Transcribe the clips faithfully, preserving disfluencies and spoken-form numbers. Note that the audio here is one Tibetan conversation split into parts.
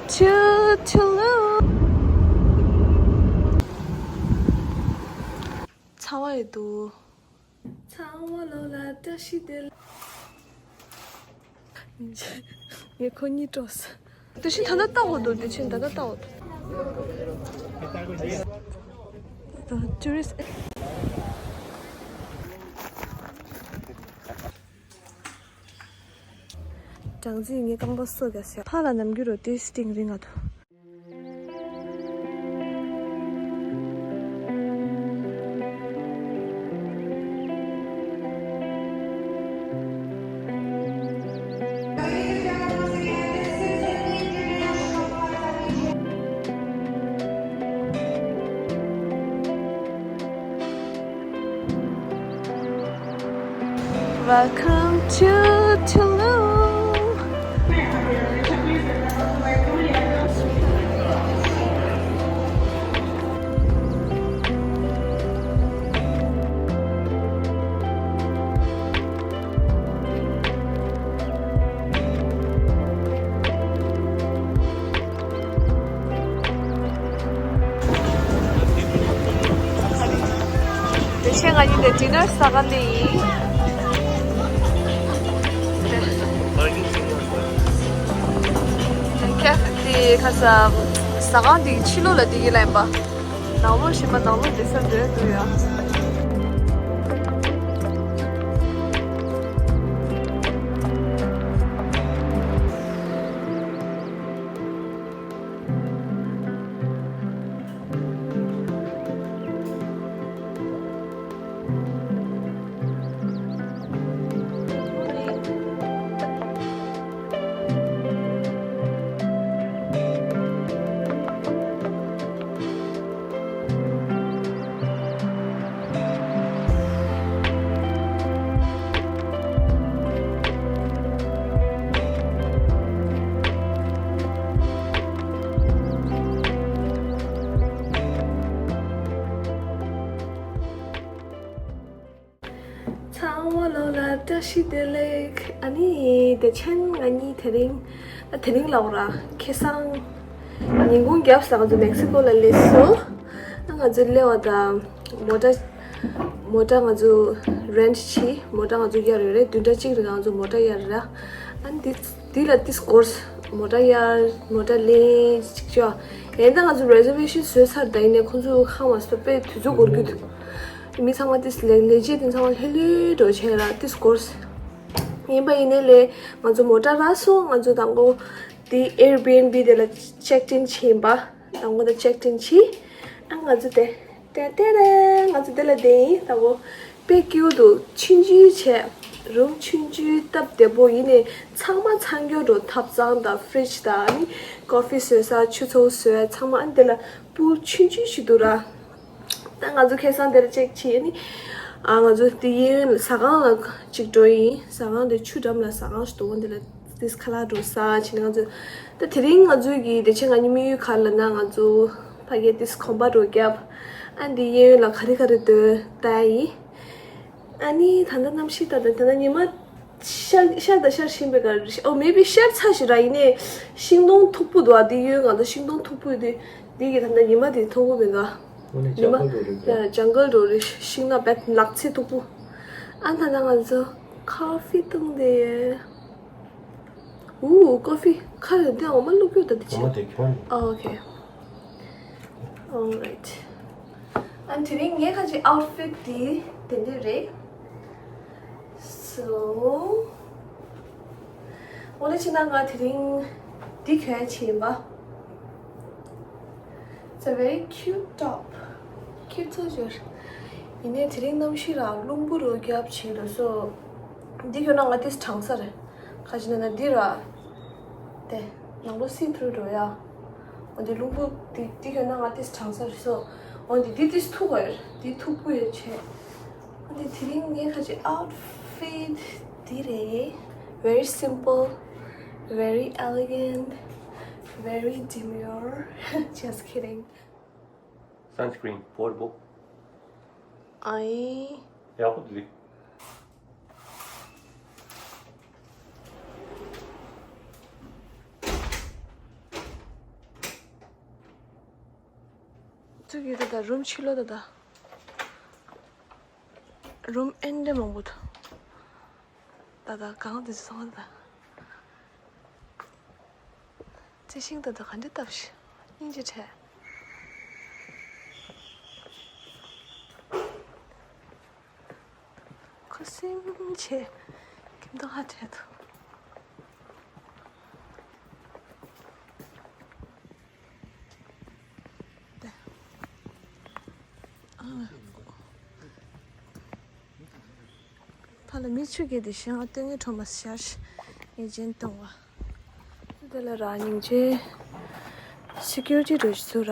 ཆུ་ཆུ་ལུ། ཚ་བ་ཡོད་དོ། ཚ་བ་ལོ་ལ་བཀྲ་ཤིས་བདེ་ལེགས། ངས་ཁོ་གཉིས་སྤྲོགས་སོང་། དེ་བཞིན་ད་ལྟ་ལྟ་འོ་དོ། དེ་བཞིན་ད་ལྟ་ལྟ་འོ་དོ། ཊུ་རི་སི་ཊི། སྦྲང་རྩི་ངའི་རྐང་པ་སོ་ག་ཟེར། ཕ་ལ་ནམ་རྒྱུན་རོ་ཏི་སི་ཊིང་རིང་ང་དོ། Welcome to Tulum. དེ་ཆེ་ང་གཉིས་དེ་ཌི་ནར་ཟ་ག་ལེ་ཡིན། ཁེ་ཧྥེ་དེ་ཁ་ས་ཟ་ཁང་དེ་ཕྱི་ལོགས་ལ་དེ་གི་ལ་ཡིན་པ། ནང་ལོགས་ཤིག་མ་ནང་ལོགས་དེ་ས་འདོད་འདུག་ཡ། ཚང་མ་ལོ་ལ་བཀྲ་ཤིས་བདེ་ལེགས། ཨ་ནི་དེ་ཆེན་ང་གཉིས་དེ་རིང་ཨ་དེ་རིང་ལ་འོ་ར་ཁེ་སང་ཉིན་གུང་རྒྱབ་ས་ང་ཚོ་མེག་སི་ཀོ་ལ་སླེབས་སོང་། ཨ་ང་ཚོ་སླེབས་པ་དང་མོ་ཊ་མོ་ཊ་ང་ཚོ་རེན་ཊི་བྱས། མོ་ཊ་ང་ཚོ་གཡར་ཡོད་རེད། བདུན་ཕྲག་གཅིག་རིང་ང་ཚོ་མོ་ཊ་གཡར་ར། ཨ་ནི་འདི་འདི་ལ་ཏིས་སྐོར་མོ་ཊ་གཡར་མོ་ཊ་ལེན་ཅིག་ཅོ། ཡིན་ད་ང་ཚོ་རེ་ཟར་ཝེ་ཤན་བཟོས་ཚར། ད་ཡིན་ནའི་ཁོང་ཚོ་ཧང་མ་སོ་དཔེ་དུས་ཚོད་འགོར་གྱི་འདུག་མི་ཚང་མ་ཏིས་ལས་ལས་བྱེད་དེ་ཚང་མ་ལྷོད་ལྷོད་འགྲོ་བྱས་ལ་ཏིས་སྐོར། ཡིན་པ་ཡིན་ནའི་ལས་ང་ཚོ་མོ་ཊ་རག་སོང་། ང་ཚོ་དང་པོ་དེ་ཨེར་བྷི་ཨེན་བྷི་དེ་ལ་ཅེག་ཨིན་བྱས་ཡིན་པ། དང་པོ་དེ་ཅེག་ཨིན་བྱས། ཨ་ང་ཚོ་དེ་ཏེ་ཏེ་རེ་ང་ཚོ་དེ་ལ་བསྡད་ཡིན། དང་པོ་དཔེ་སྐྱིད་པོ་འདུག་ཆུང་ཆུང་བྱས། རུམ་ཆུང་ཆུང་སྟབས་བདེ་པོ་ཡིན་ནའི་ཚང་མ་ཚང་རྒྱུ་འགྲོ། ཐབ་ཚང་དང་ཕི་རིཇ་དང་ཨ་ནི་ཀོ་ཕི་བཟོ་ས་ཆུ་ཚོད་བཟོ་ས་ཚང་མ་ཨ་ནི་དེ་ལ་པུལ་ཆུང་ཆུང་ཞིག་འདུག་ར། ད་ང་ཚོ་ཁ་སང་དེར་ཅེག་བྱས་ནི། ཨ་ང་ཚོ་དེ་གཡས་གཡོན་ལ་ཟ་ཁང་ལ་ཅིག་འགྲོ་ཡིན། ཟ་ཁང་དེ་ཆུ་འགྲམ་ལ་ཟ་ཁང་ཞིག་འདུག་འོ་འདི་ལ་ཏིས་ཁ་ལག་འགྲོ་ཟ་བྱས་ནས་ང་ཚོ། ད་དེ་རིང་ང་ཚོའི་གི་དེ་ཆེ་ང་གཉིས་དམིགས་ཡུལ་ག་རེ་ལབ་ན་ང་ཚོ་ཕ་གིར་ཏིས་གོམ་པ་འགྲོ་རྒྱབ། ཨ་འདི་གཡས་གཡོན་ལ་ག་རེ་ག་རེ་འདུག་ལྟ་ཡིན། ཨ་ནི་ད་ལྟ་གནམ་གཤིས་ད་ལྟ་ད་ལྟ་ཉི་མ་ཤར་ཤར་དང་ཤར་བཞིན་པའི་སྐབས་ཨོ་མེ་བི་ཤར་ཚར་ཞིག་ར། ཡིན་ནའི་ཤིང་སྡོང་མཐུག་པོ་འདུག་ཨ་འདི་གཡོན་ང་ཚོ་ཤིང་སྡོང་མཐུག་པོ་འདི་འདི་གི་ད་ལྟ་ཉི་མ་འདི་མཐོང་གི་མི་འདུག་ཨ་ཉི་མ་ཇང་གལ་འགྲོ་རེད། ཤིང་ནགས་བེད་ལག་ཚིགས་མཐུག་པོ། ཨ་ད་ལྟ་ང་ཚོ་ཁོ་ཕི་བཏུང་དེ། ཨུ་ཀོ་ཕི་ཁ་ལ་འདི་འོ་མ་བླུག་རྒྱུ་ད་འདི་ཆེ། འོ་མ་དེ་ཁྱོད་ནི། ཨོ་ཨོ་ཁེ། Alright. ཨ་དེ་རིང་ངའི་ཁ་ཅིག་ཨའུཊ་ཕིཊ་དེ་དེ་འདྲས་རེད། So འོ་ན་ཕྱི་ནང་ང་དེ་རིང་འདི་གྱོན་བྱས་ཡིན་པ། It's a very cute top. ཁྱེད་ཚོ་ཞོར། ཡིན་ནའི་དེ་རིང་གནམ་གཤིས་ར་རླུང་བུ་རུ་རྒྱབ་བྱས་འགྲོ་སོ། འདི་གྱོན་ན་ང་ཏིས་གྲང་ས་རེད། ཁ་ཅིག་ན་ན་འདི་ར། དེ། ནང་ལོ་སི་ཐུ་རུ་འགྲོ་ཡ། འོ་འདི་རླུང་བུ་འདི་འདི་གྱོན་ན་ང་ཏིས་གྲང་ས་རེད་སོ། འོ་འདི་འདི་ཏིས་ཐུག་ག་ཡོད། འདི་ཐུག་པོ་ཡོད་བྱས། འོ་འདི་དེ་རིང་ངའི་ཁ་ཅིག་ཨའུཊ་ཕིཊ་འདི་རེད། Very simple, very elegant, very demure. Just kidding. Sunscreen, portable. ཨའི། ཡག་པོ་འདུག་ལེ། ཚུགས་ཀྱི་ད་ད་རུམ་ཕྱི་ལོགས་ད་ད། རུམ་ཨེ་འདྲ་མང་པོ་འདུག་ད་ད་གང་དེ་ཚོ་སོང་ད། རྩི་ཤིང་ད་ད་ག་འདྲ་བཏབ་ཤི། སྙིང་རྗེ་བྲལ། ཁུ་སིམ་བྱས། ཁྱིམ་ཐོག་ཧ་བྲལ་འདུག་ཕ་ལ་མི་ཆུ་གེ་དེ་ཤང་ལྟོས་ངན་ཁྲོ་མ་ཤར་ངེས་ཅན་གཏོང་བ། དེ་ལ་ར་སྙིང་རྗེ། སི་ཀུ་རི་ཊི་འགྲོ་ཞིག་ཚུར་ར།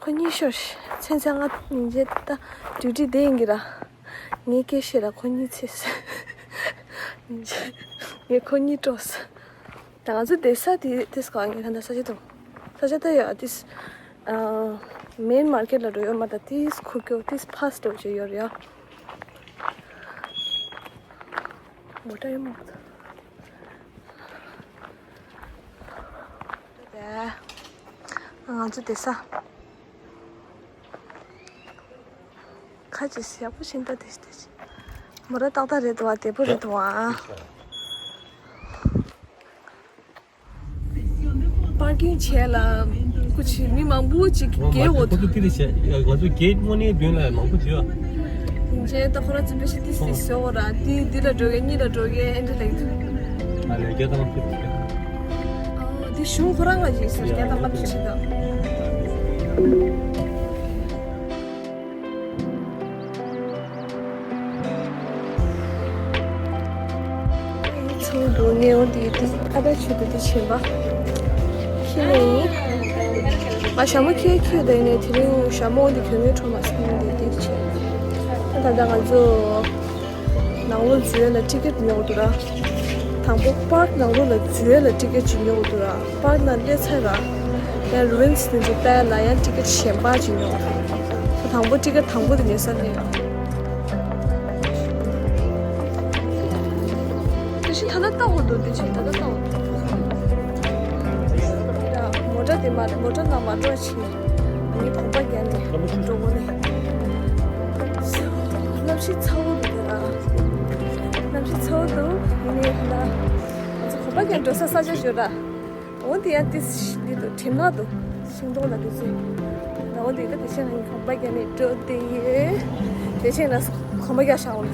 ཁོ་གཉིས་ཤོར་ཤི། ཚན་ཚན་ང་སྙིང་རྗེ་ད་ཌིའུ་ཊི་དེ་ཡིན་གི་ར། ངས་སྐད་བཤད་ར་ཁོ་གཉིས་ཚེས། ངས་ཁོ་གཉིས་སྤྲོ་ས། ད་ང་ཚོ་བསྡད་ས་དེ་དེ་སྐོར་ངས་ད་ལྟ་ས་ཆ་དང་། ས་ཆ་ད་ཡོད་དེ། མེན་མར་ཀེཊ་ལ་འགྲོ་ཡོད་མ་ད་དེ་ཁུག་ཀྱོག་དེ་ཕ་སི་ཊི་འགྲོ་བྱས་ཡོད་རེད་ཡ། མོ་ཊ་ཡོད་མ་ད། ང་ཚོ་བསྡད་ས། ཁ་ཅིག་ཡག་པོ་ཞིག་ད་དེ་ཞིག་དེ་ཞིག་མོ་ར་ཏག་ཏག་རེད་འདུག་བ། བདེ་པོ་རེད་འདུག་བ། པར་ཀིང་བྱས་ལ་སྐུ་མཁྱེན་མི་མང་པོ་ཅིག་འོ་མ་གེ་འོ་ཁོ་ཚོ་ཏི་རི་བྱས་ང་ཚོ་གེ་ཊི་དངོས་གནས་མདུན་ལ་མང་པོ་བྱོས། རྗེས་ད་ཁོ་ར་ཚོ་པེ་ཤ་ཏི་སི་ཏི་ཟེར་བ་ར་ཏི་འདི་ལ་འགྲོ་གེ་གཉིས་ལ་འགྲོ་གེ་ཨེ་འདྲ་ལེགས་འདུག་ཨ་ལས་རྒྱ་དང་ཏི་རི་བྱས། འདི་གཞུང་ཁོ་རང་ལ་ཡིན་ཟེར་རྒྱ་དང་ལབ་ཅི་ཞིག་དང་། ཚང་དུ་ངེའོ་འདི་དེ་ཨ་ད་ཆུ་དུ་དེ་ཆེན་པ། ཁྱི་ནས་ཡིན། ང་ཞྭ་མོ་ཁྱེར་ཁྱེར་དེ་ནས་དེ་རིང་ཞྭ་མོ་འདི་གྱོན་ངའི་ཁྲོམ་མ་སོང་འདི་དེ་ཆེ། ད་ད་ང་ཚོ། ནང་ལོགས་འཛུལ་ཡ་ལ་ཊི་ཀེ་ཊི་ཉོ་དགོས་འདུག་ར། དང་པོ་པཱརྐ་ནང་ལོགས་ལ་འཛུལ་ཡ་ལ་ཊི་ཀེ་ཊི་ཅིག་ཉོ་དགོས་འདུག་ར། པཱརྐ་ནང་སླེབས་ཚར་ར། ཡང་རུ་ཨིན་སི་དེ་ཚོ་ལྟ་ཡ་ལ་ཡང་ཊི་ཀེ་ཊི་གཞན་པ་ཅིག་ཉོ་དགོས་འདུག་དང་པོ་ཊི་ཀེ་ཊི་དང་པོ་དེ་ཉོས་ཚར་ནས། དེ་བཞིན་ད་ལྟ་ལྟ་དགོས་འདུག་དེ་བཞིན་ད་ལྟ་ལྟ་དགོས་འདུག་མོ་ཊ་དེ་མ་མོ་ཊ་ནང་མ་འགྲོ་ཕྱིན། ངས་གོམ་པ་བརྒྱབ་ནས་འགྲོ་དགོས་རེད། གནམ་གཤིས་ཚ་བོ་འདུག་ལ། གནམ་གཤིས་ཚ་བོ་འདུག་ཡིན་ནའི་ལ། ང་ཚོ་གོམ་པ་བརྒྱབ་འགྲོ་ས་ས་ཆ་ཞོད་ར། འོ་འདི་ཡང་ཏིས་འདི་འདུག་གྲིམ་ནག་འདུག་ཤིང་སྡོང་ལ་འདི་ཚོས། ན་འོ་འདི་ད་དེ་ཆེན་ལ་ངས་གོམ་པ་བརྒྱབ་ནས་འགྲོ་བསྡད་ཡོད། དེ་ཆེན་ལ་གོམ་པ་བརྒྱབ་བཞག་འོང་།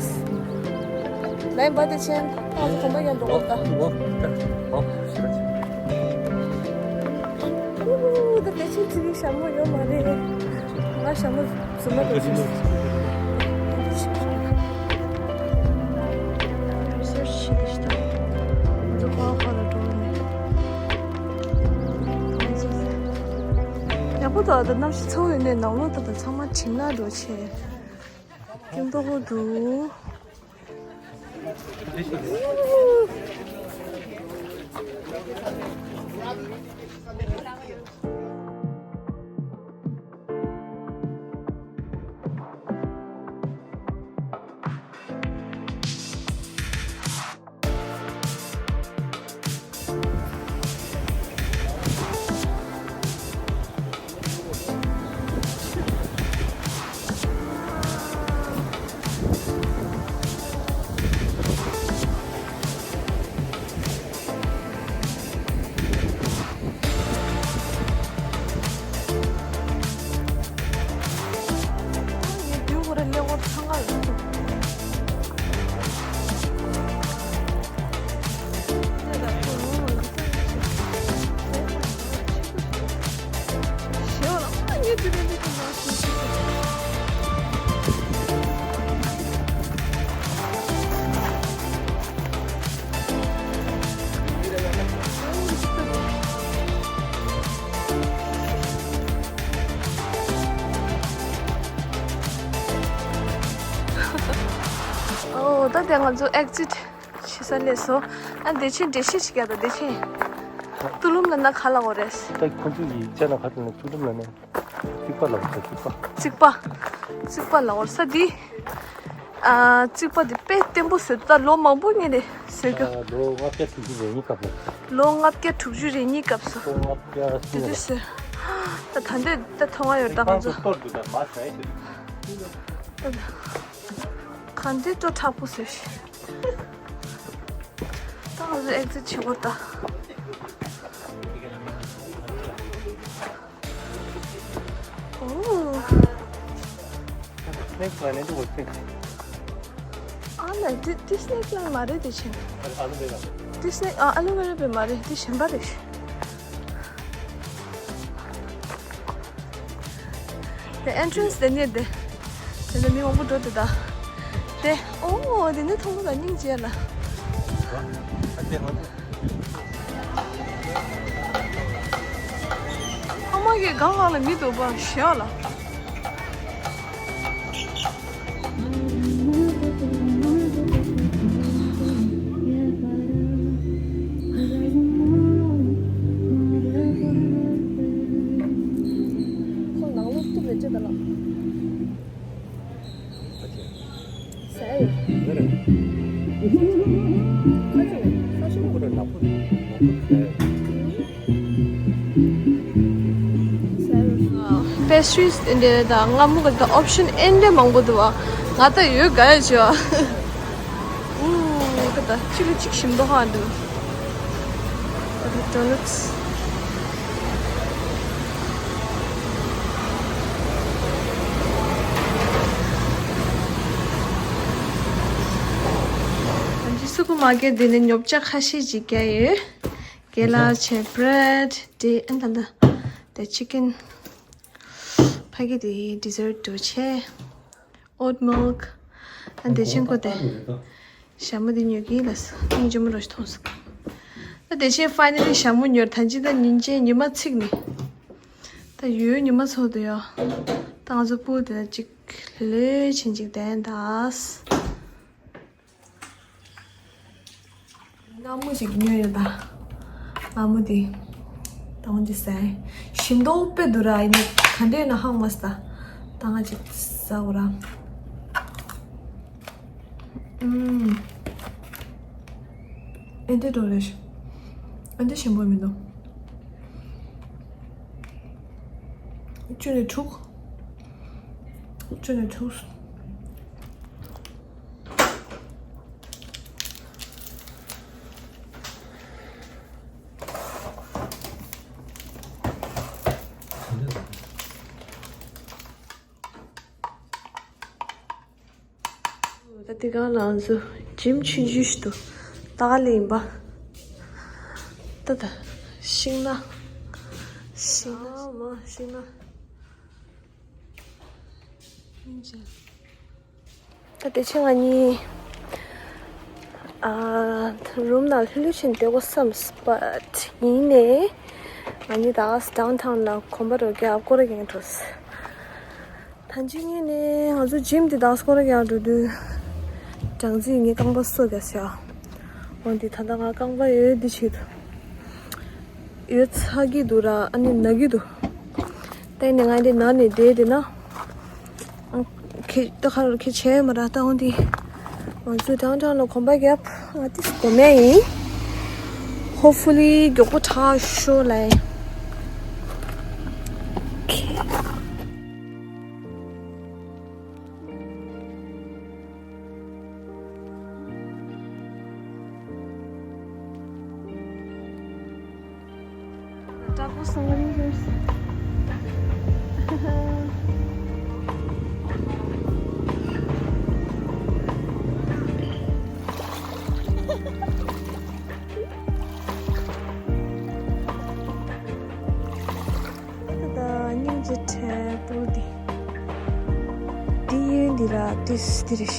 ལན་པ་དེ་ཆེན་ད་ང་ཚོ་གོམ་པ་བརྒྱབ་འགྲོ་དགོས་ད། ད་དེ་ཆེན་ཚིག་གི་ཞྭ་མོ་ཡོད་མ་རེད། ང་ཞྭ་མོ་རྫུན་མ་དང་ཞིག་རི་སར་ཆི་བྱེད་དེ་ཤི་ད། ང་ཚོ་ཁོ་ཁོ་ལ་འགྲོ་ནས། ཡག་པོ་འདུག་ད་གནམ་གཤིས་ཚ་བོ་ཡོད་ནས་ནང་ལོགས་ད་ད་ཚང་མ་གྲིམ་ནག་འགྲོ་ཆེ། སྐྱིད་མདོག་པོ་འདུག་ཨོ་ད་དེ་ང་ཚོ་ཨེག་ཛིཊ་ཕྱི་ས་སླེབས་སོང་། ཨ་བདེ་ཆེན་འགྲེལ་བཤད་ཅིག་རྒྱག་དང་བདེ་ཆེན། ཏུ་ལུམ་ལ་ན་ག་ལ་འོ་རེད། ད་ཁོང་ཚོ་ཡིག་ཆ་ན་ག་ལ་ན་ཏུ་ལུམ་ལ་ན། རྩིག་པ་ལ་འོ་ས་རྩིག་པ། རྩིག་པ། རྩིག་པ་ལ་འོ་ས་འདི། ཨ་རྩིག་པ་འདི་དཔེ་བརྟན་པོ་བཟོས་འདུག་ད་ལོ་མང་པོ་ངས་ནས་བཟོས་རྒྱུ། ལོ་ལྔ་བརྒྱ་དྲུག་ཅུ་རེ་གཉིས་སྐབས་ལ། ལོ་ལྔ་བརྒྱ་དྲུག་ཅུ་རེ་གཉིས་སྐབས་སུ། ལོ་ལྔ་བརྒྱ་དེ་དུས་བཟོས། ད་ད་འདོད་ད་མཐོང་བ་ཡོད་ད་ང་ཚོ། གཏོར་འདུག་ད་མ་ཟ་ཡི་དེ། ད་ག་འདི་ཏོ་མཁྲེགས་པོ་ཟེར་ཞིག་ད་ང་ཚོ་ཨེག་ཛིཊ་བྱེད་དགོས་ད། ཨོ། སྣེག་ལ་ནི་འདུག་གོ་སྟེ། ཨ་ལ་འདི་འདི་སྣེག་ལ་མ་རེད་དེ་ཆེན། ཨ་ལུ་བེ་ར། འདི་སྣེག་ཨ་ཨ་ལུ་བེ་ར་བེ་མ་རེད་འདི་གཞན་པ་རེད། དེ་ཨེན་ཊྲན་སི་དེ་ནས་དེ། དེ་ནས་མི་མང་པོ་འགྲོ་དེ་ད། དེ་ཨོ་དེ་ནས་མཐོང་གི་ད་སྙིང་རྗེ་ལ། ཨ་མ་གི་གང་ལ་ལ་མི་འདུག་པ་ཞེས་ལ། ཁོ་ནང་ལོགས་ཐུག་རེ་ཅེ་ད་ལ། ཟ་ཡོད། ཁ་ཅིག་ས་ཞིམ་པོ་ཁོ་ད་ནག་པོ་ནག་པོ་ཟ་ཡོད། པེ་སི་ཊྲིས་འདི་འདྲ་དང་མངར་མོ་གི་ད་ཨོབ་ཤན་ཨེ་འདྲ་མང་པོ་འདུག་བ། ང་ད་ཡོད་དགའ་ཡོད་བྱེད་བ། ཨུ་ད་ད་གཅིག་ལ་གཅིག་ཞིམ་མདོག་ཧ་འདུག་ད་ད་ཌོ་ནཊ། ད་ཅི་སུ་པར་མར་ཀེཊ་འདི་ནས་ཉོ་ཆ་ཁ་ཤས་ཅིག་རྒྱག་ཡོད། ཀེ་ལ་བྱས། བྷི་རེཌ་དེ་ཨ་ད་ད་ད་ཅི་ཀན་ཕ་གི་དེ་ཌི་ཟར་ཊི་དུ་བྱས། ཨོཊ་མིལཀ་ཨ་དེ་ཆེན་ཁོ་དེ་ཞྭ་མོ་དེ་ཉོ་གི་ལ་སྙིང་རྗེ་མོ་རོ་ཞིག་མཐོང་སོང་། ད་དེ་ཆེན་ཕའི་ནལ་ལི་ཞྭ་མོ་ཉོར་ད་ཅི་ད་ཉིན་ཅན་ཉི་མ་ཚིག་ནི་ད་ཡོད་ཉི་མ་ཚོ་དུ་ཡོད། ད་ང་ཚོ་པུལ་དེ་ལ་ཅིག་ལོས་ཆེན་ཅིག་དན་ད། མངར་མོ་ཞིག་ཉོས་ཡོད་ད། མངར་མོ་དེ། ད་འོན་ཏེ་ཟས། ཞིམ་མདོག་དཔེ་འདུག་ར་ཡིན་ན་ག་འདྲས་ན་ཧང་མ་སི་ད། ད་ང་ཅིག་ཟ་འོ་ར། ཨུམ། ཨེ་འདྲས་འགྲོ་རེད། ཨེ་འདྲས་ཞིམ་པོ་མི་འདུག་བཅུ་ནས་དྲུག་བཅུ་ནས་དྲུག་ད་དེ་ག་ལ་ང་ཚོ་ཇིམ་ཆུང་ཆུང་ཞིག་ཏུ་ལྟ་ག་ལ་ཡིན་པ། ད་ད་ཤིང་ནགས། ཤིང་ནགས། ཨ་མ་ཤིང་ནགས། ད་དེ་ཕྱིན་ང་གཉིས་ཨ་རུམ་ནང་ལྷོད་ལྷོད་བྱས་བསྡད་དགོས་བསམས་པ་ཡིན་ནའི། ང་གཉིས་ད་ཌའུན་ཊའུན་ལ་གོམ་པ་རོལ་རྒྱག་སྐོར་ར་རྒྱག་འགྲོ། ད་ཅི་ངས་ནས་ང་ཚོ་ཇིམ་དེ་དག་སྐོར་ར་རྒྱག་འགྲོ་དུས། སྦྲང་རྩིས་ངའི་རྐང་པ་སོ་རྒྱག་ཤག་འོན་ཏེ་ད་ལྟ་ང་རྐང་པ་ཡོད་འདི་བྱེད་དུ། ཡོད་ཚ་གི་འདུག་ར་ཨ་ནི་ན་གི་འདུག་ད་ནི་ང་འདི་ན་ནས་བསྡད་དེ་ན། ཁྱེད་ད་ག་རེ་ཁྱེད་བྱས་མ་ར་ད་འོན་ཏེ། ང་ཚོ་ཌའུན་ཊའུན་ལ་གོམ་པ་རྒྱབ་ང་ཏིས་གོ་མེད་ཡིན། ཧོབ་ཕུ་ལི་མགྱོགས་པོ་དྲག་ཤོག་ལ། དྲག་པོ་སོང་བ་རེད། ད་ད་སྙིང་རྗེ་ཁྲལ་པོ་འདི། འདི་ཡོད་འདི་ར་ཏིས་འདི་རེད།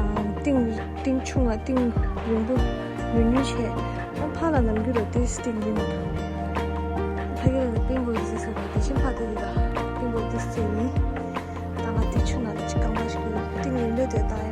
ཨ་གཏིང་གཏིང་ཆུང་ལ་གཏིང་རིང་པོ་ཉུང་ཉུང་བྱས། ཨ་ཕ་ལ་ནམ་རྒྱུན་ར་ཏིས་གཏིང་འདི་ནི། ཕ་གི་ལ་པིང་པོ་ཏིས་ཟེར་སོང་། དེ་བཞིན་ཕ་དེ་འདི་ར་པིང་པོ་ཏིས་ཟེར་ཡིན། ད་ང་དེ་ཆུ་ནང་ལ་ཅིག་རྐང་པ་ཞིག་གཏིང་རིང་པོ་དེ་ད་